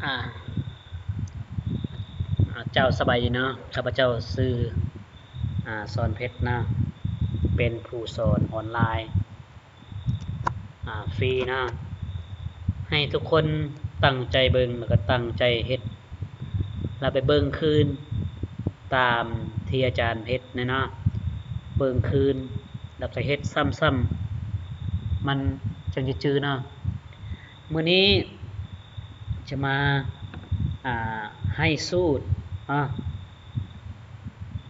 ອາ ອາ ເຈົ້າສະບາຍດີເນາະ, ຂ້າພະເຈົ້າຊື່ ອາ ສອນເພັດເນາະ, ເປັນຜູ້ສອນອອນລາຍ ອາ ຟຣີເນາະ. ໃຫ້ທຸກຄົນຕັ້ງໃຈເບິ່ງ ແລ້ວກໍຕັ້ງໃຈເຮັດ ແລ້ວໄປເບິ່ງຄືນຕາມທີ່ອາຈານເຮັດແນ່ເນາະ, ເບິ່ງຄືນ ແລ້ວກໍເຮັດຊ້ຳໆ ມັນຈັ່ງຈະຈື່ເນາະ. ມື້ນີ້ຈະມາ ອາ ໃຫ້ສູດເນາະ,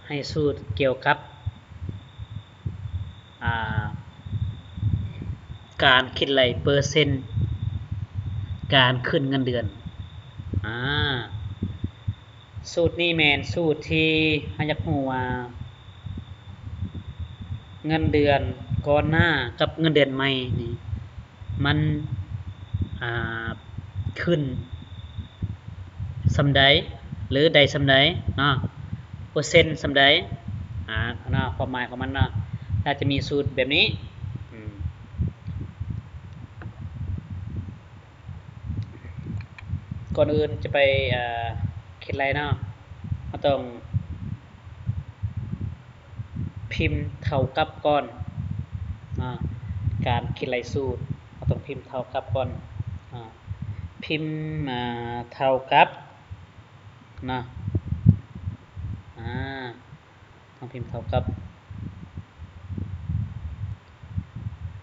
ໃຫ້ສູດກ່ຽວກັບ ອາ ການຄິດໄລ່ເປີເຊັນການຂຶ້ນເງິນເດືອນ. ອາ ສູດນີ້ແມ່ນສູດທີ່ເຮົາຢາກຮູ້ວ່າ ເງິນເດືອນກ່ອນໜ້າກັບເງິນເດືອນໃໝ່ນີ້ ມັນ ອາ ຂຶ້ນສ່ຳໃດ ຫຼື ໄດ້ສ່ຳໃດເນາະ, ເປີເຊັນສ່ຳໃດ ອາ ເນາະ, ຄວາມໝາຍຂອງມັນເນາະ. ຖ້າຈະມີສູດແບບນີ້ ອືມ ກ່ອນອື່ນຈະໄປ ເອີ ຄິດໄລ່ເນາະ, ເຮົາຕ້ອງພິມເທົ່າກັບກ່ອນເນາະ. ການຄິດໄລ່ສູດ ເຮົາຕ້ອງພິມເທົ່າກັບກ່ອນເນາະ, ພິມ ອາ ເທົ່າກັບເນາະ, ອາ ຕ້ອງພິມເທົ່າກັບ.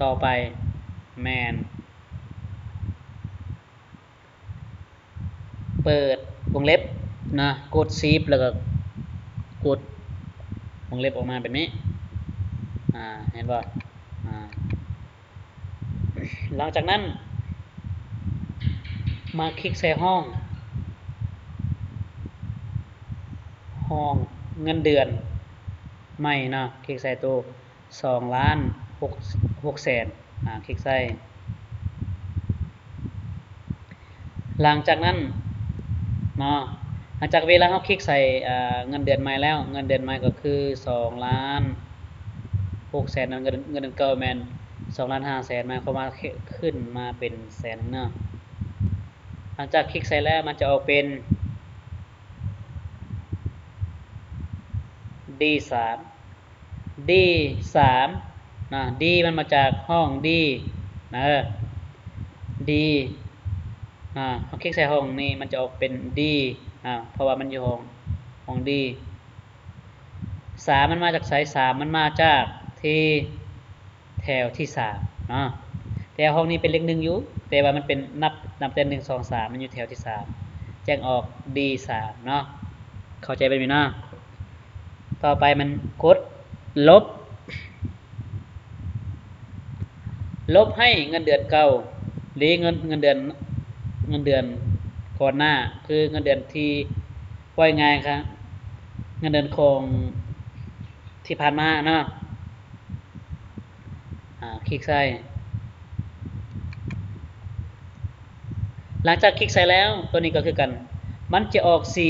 ຕໍ່ໄປແມ່ນເປີດວົງເລັບເນາະ, ກົດຊິບ ແລ້ວກໍກົດວົງເລັບອອກມາແບບນີ້ ອາ ເຫັນບໍ່? ອາ ຫຼັງຈາກນັ້ນມາຄລິກໃສ່ຫ້ອງ ຫ້ອງເງິນເດືອນໃໝ່ເນາະ, ຄລິກໃສ່ໂຕ ສອງລ້ານຫົກ ຫົກແສນ ອາ ຄລິກໃສ່. ຫຼັງຈາກນັ້ນເນາະ, ຫຼັງຈາກເວລາເຮົາຄລິກໃສ່ ອາ ເງິນເດືອນໃໝ່ແລ້ວ, ເງິນເດືອນໃໝ່ກໍຄືສອງລ້ານຫົກແສນ, ເງິນ ເງິນເດືອນເກົ່າແມ່ນສອງລ້ານຫ້າແສນ, ໝາຍຄວາມວ່າ ຂ- ຂຶ້ນມາເປັນແສນໜຶ່ງເນາະ. ຫຼັງຈາກຄລິກໃສ່ແລ້ວ ມັນຈະອອກເປັນ ດີສາມ ດີສາມນະ, ດີມັນມາຈາກຫ້ອງດີນະ, ດີນະ, ເຮົາຄລິກໃສ່ຫ້ອງນີ້ ມັນຈະອອກເປັນດີນະ ເພາະວ່າມັນຢູ່ຫ້ອງ ຫ້ອງດີ. ສາມມັນມາຈາກໃສ? ສາມມັນມາຈາກທີ່ ແຖວທີສາມເນາະ, ແຕ່ຫ້ອງນີ້ເປັນເລກໜຶ່ງຢູ່ ແຕ່ວ່າມັນເປັນນັບ ນັບແຕ່ໜຶ່ງ ສອງ ສາມ ມັນຢູ່ແຖວທີສາມ ແຈ້ງອອກ ດີສາມ ເນາະ, ເຂົ້າໃຈແບບນີ້ເນາະ. ຕໍ່ໄປມັນກົດລົບ ລົບໃຫ້ເງິນເດືອນເກົ່າ ຫຼື ເງິນ ເງິນເດືອນ ເງິນເດືອນກ່ອນໜ້າ ຄືເງິນເດືອນທີ່ ເວົ້າງ່າຍໆ ເງິນເດືອນຂອງທີ່ຜ່ານມາເນາະ. ອາ ຄລິກໃສ່. ຫຼັງຈາກຄລິກໃສ່ແລ້ວ ໂຕນີ້ກໍຄືກັນ ມັນຈະອອກສີ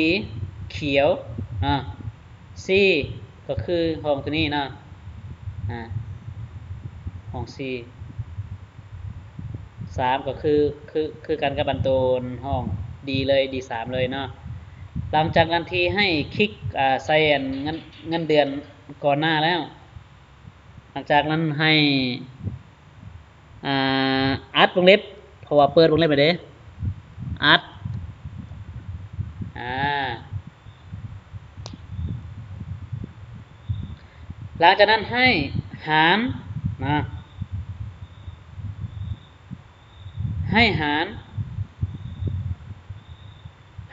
ຂຽວເນາະ, ສີ່ກໍຄືຫ້ອງໂຕນີ້ເນາະ, ອາ ຫ້ອງສີ່. ສາມກໍຄື ຄື ຄືກັນກັບອັນໂຕຫ້ອງດີເລີຍ ດີສາມເລີຍເນາະ. ຫຼັງຈາກນັ້ນທີ່ໃຫ້ຄລິກ ອາ ໃສ່ອັນເງິນ ເງິນເດືອນກ່ອນໜ້າແລ້ວ ຫຼັງຈາກນັ້ນໃຫ້ ອາ ອັດວົງເລັບ ເພາະວ່າເປີດວົງເລັບແລ້ວເດ້ ອັດ ອາ ຫຼັງຈາກນັ້ນໃຫ້ຫານນະ ໃຫ້ຫານ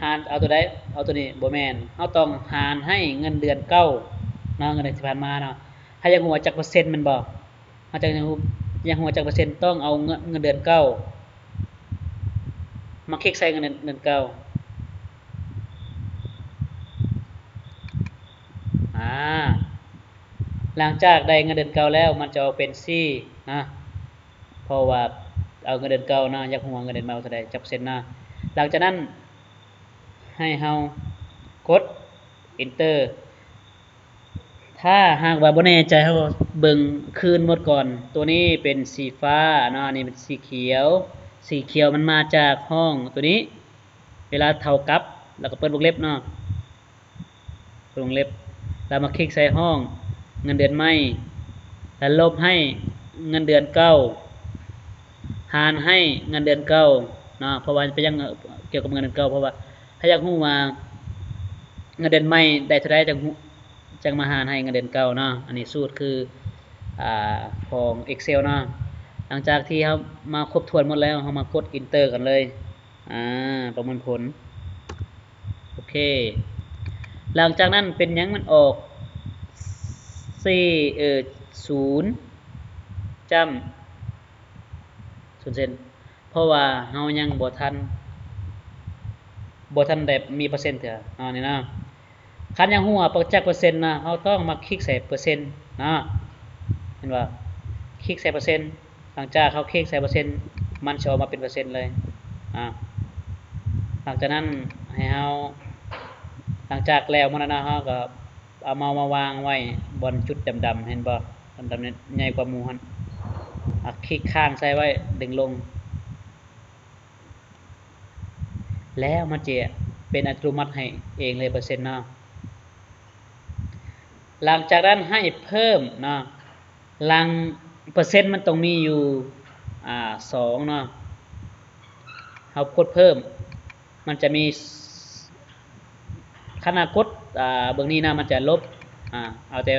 ຫານເອົາໂຕໃດ? ເອົາໂຕນີ້ ບໍ່ແມ່ນ, ເຮົາຕ້ອງຫານໃຫ້ເງິນເດືອນເກົ່າເນາະ, ເງິນເດືອນທີ່ຜ່ານມາເນາະ. ເຮົາຢາກຮູ້ວ່າຈັກເປີເຊັນແມ່ນບໍ່? ເຮົາຢາກຮູ້ ຢາກຮູ້ວ່າຈັກເປີເຊັນ ຕ້ອງເອົາເງິນ ເງິນເດືອນເກົ່າ ມາຄລິກໃສ່ເງິນເດືອນ ເດືອນເກົ່າ. ອາ ຫຼັງຈາກໄດ້ເງິນເດືອນເກົ່າແລ້ວ ມັນຈະອອກເປັນສີ່ນະ, ເພາະວ່າເອົາເງິນເດືອນເກົ່ານະ, ຢາກຮູ້ວ່າເງິນເດືອນໃໝ່ເທົ່າໃດ ຈັກເປີເຊັນນະ. ຫຼັງຈາກນັ້ນໃຫ້ເຮົາກົດ Enter. ຖ້າຫາກວ່າບໍ່ແນ່ໃຈ ເຮົາເບິ່ງຄືນໝົດກ່ອນ. ໂຕນີ້ເປັນສີຟ້າເນາະ, ອັນນີ້ເປັນສີຂຽວ. ສີຂຽວມັນມາຈາກຫ້ອງໂຕນີ້ ເວລາເທົ່າກັບ ແລ້ວກໍເປີດວົງເລັບເນາະ ວົງເລັບ ແລ້ວມາຄລິກໃສ່ຫ້ອງເງິນເດືອນໃໝ່ ແລ້ວລົບໃຫ້ເງິນເດືອນເກົ່າ ຫານໃຫ້ເງິນເດືອນເກົ່າເນາະ. ເພາະວ່າເປັນຫຍັງ ເອີ ກ່ຽວກັບເງິນເດືອນເກົ່າ ເພາະວ່າເຮົາຢາກຮູ້ວ່າເງິນເດືອນໃໝ່ໄດ້ເທົ່າໃດ ຈັ່ງຮູ້ ຈັ່ງມາຫານໃຫ້ເງິນເດືອນເກົ່າເນາະ. ອັນນີ້ສູດຄື ອາ ຂອງ Excel ເນາະ. ຫຼັງຈາກທີ່ເຮົາມາຄົບຖ້ວນໝົດແລ້ວ ເຮົາມາກົດ Enter ກັນເລີຍ ອາ ປະມວນຜົນ. ໂອເຄ ຫຼັງຈາກນັ້ນເປັນຫຍັງມັນອອກ ເອີ ສູນຈ້ຳ ສູນເຊັນ ເພາະວ່າເຮົາຍັງບໍ່ທັນ ບໍ່ທັນໄດ້ມີເປີເຊັນເທື່ອເນາະ ນີ້ເນາະ. ຄັນຢາກຮູ້ວ່າຈັກເປີເຊັນນະ ເຮົາຕ້ອງມາຄລິກໃສ່ເປີເຊັນເນາະ ເຫັນບໍ່? ຄລິກໃສ່ເປີເຊັນ ຫຼັງຈາກເຮົາຄລິກໃສ່ເປີເຊັນ ມັນຊິອອກມາເປັນເປີເຊັນເລີຍ. ອາ ຫຼັງຈາກນັ້ນໃຫ້ເຮົາ ຫຼັງຈາກແລ້ວໝົດແລ້ວເນາະ ເຮົາກໍເອົາເມົາສ໌ມາວາງໄວ້ບ່ອນຈຸດດຳໆ ເຫັນບໍ່? ດຳໆ ໃຫຍ່ກວ່າໝູ່ຫັ້ນ ອາ ຄລິກຄ້າງໃສ່ໄວ້ ດຶງລົງ ແລ້ວມັນຈະເປັນອັດຕະໂນມັດໃຫ້ເອງເລີຍ ເປີເຊັນເນາະ. ຫຼັງຈາກນັ້ນໃຫ້ເພີ່ມເນາະ ຫຼັງເປີເຊັນມັນຕ້ອງມີຢູ່ ອາ ສອງເນາະ ເຮົາກົດເພີ່ມ ມັນຈະມີ ຄັນເຮົາກົດ ອາ ເບິ່ງນີ້ນະ ມັນຈະລົບ ອາ ເອົາແຕ່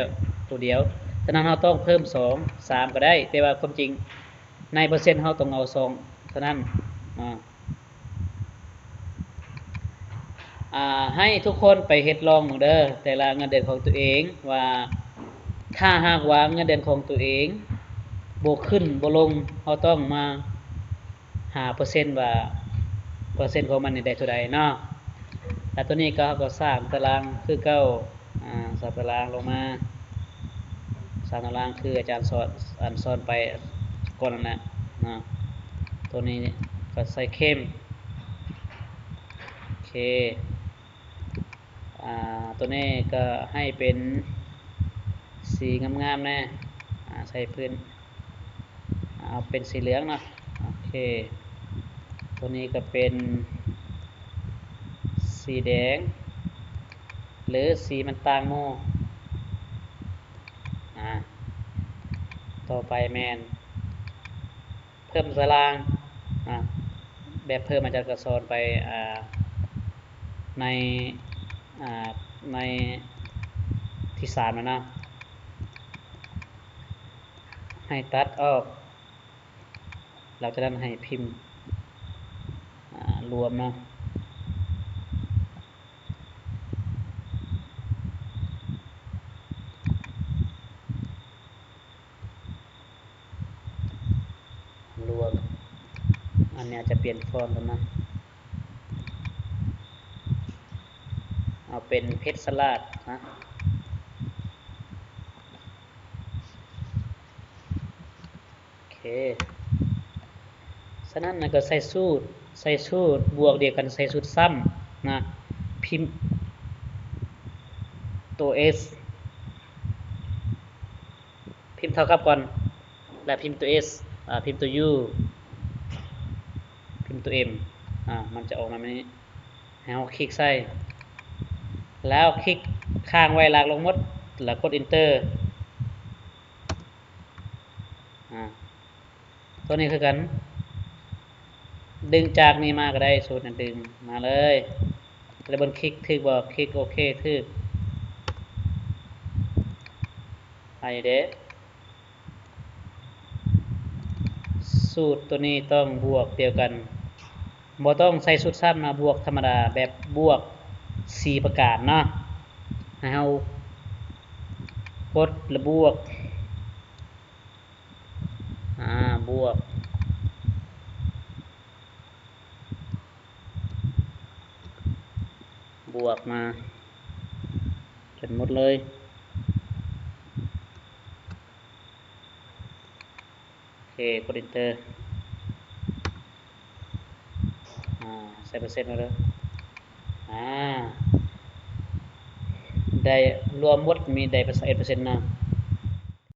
ໂຕດຽວ. ສະນັ້ນເຮົາຕ້ອງເພີ່ມສອງ ສາມກໍໄດ້ ແຕ່ວ່າຄວາມຈິງໃນເປີເຊັນເຮົາຕ້ອງເອົາສອງເທົ່ານັ້ນ ອາ ອາ ໃຫ້ທຸກຄົນໄປເຮັດລອງເບິ່ງເດີ ແຕ່ລະເງິນເດືອນຂອງຕົວເອງວ່າ ຖ້າຫາກວ່າເງິນເດືອນຂອງຕົວເອງບໍ່ຂຶ້ນບໍ່ລົງ ເຮົາຕ້ອງມາຫາເປີເຊັນວ່າ ເປີເຊັນຂອງມັນນີ້ໄດ້ເທົ່າໃດເນາະ. ແລ້ວໂຕນີ້ກໍ ເຮົາກໍສ້າງຕາລາງຄືເກົ່າ ອາ ສ້າງຕາລາງລົງມາ ສ້າງຕາລາງຄືອາຈານສອນ ອັນ ສອນໄປກ່ອນນັ້ນແຫຼະເນາະ. ໂຕນີ້ກໍໃສ່ເຂັ້ມ ໂອເຄ ອາ ໂຕນີ້ກໍໃຫ້ເປັນສີງາມໆແດ່ ອາ ໃສ່ພື້ນ ເອົາເປັນສີເຫຼືອງເນາະ ໂອເຄ. ໂຕນີ້ກໍເປັນສີແດງ ຫຼື ສີມັນຕ່າງໝູ່ ອາ ຕໍ່ໄປແມ່ນເພີ່ມຕາລາງ ອາ ແບບເພີ່ມ ອາຈານກໍສອນໄປ ອາ ໃນ ອາ ໃນທີສາມແລ້ວເນາະ ໃຫ້ຕັດອອກ ຫຼັງຈາກນັ້ນໃຫ້ພິມ ອາ ລວມເນາະ ລວມ ອັນນີ້ອາດຈະປ່ຽນຟອນກ່ອນນະ ເອົາເປັນເພັດສະຫຼາດນະ ໂອເຄ. ສະນັ້ນນະກໍໃສ່ສູດ ໃສ່ສູດບວກດຽວກັນໃສ່ສູດຊ້ຳນະ ພິມໂຕ S ພິມເທົ່າກັບກ່ອນ ແລ້ວພິມໂຕ S ອາ ພິມໂຕ U ພິມໂຕ M ອາ ມັນຈະອອກມາແບບນີ້ ໃຫ້ເຮົາຄລິກໃສ່ ແລ້ວຄລິກຄ້າງໄວ້ ລາກລົງໝົດ ແລ້ວກົດ Enter ອາ ຕົວນີ້ຄືກັນ ດຶງຈາກນີ້ມາກໍໄດ້ ສູດນັ້ນດຶງມາເລີຍ ແລ້ວເບິ່ງຄລິກຖືກບໍ່ ຄລິກໂອເຄຖືກ ອັນນີ້ເດ້ ສູດຕົວນີ້ຕ້ອງບວກດຽວກັນ ບໍ່ຕ້ອງໃສ່ສູດຊ້ຳນະ ບວກທຳມະດາ ແບບບວກສີ່ປະການເນາະ ໃຫ້ເຮົາກົດແລ້ວບວກ ອາ ບວກ ບວກມາຈົນໝົດເລີຍ ໂອເຄ ກົດ Enter ອາ ໃສ່ເປີເຊັນມາເດີ ອາ ໄດ້ລວມໝົດມີໄດ້ຊາວເອັດເປີເຊັນເນາະ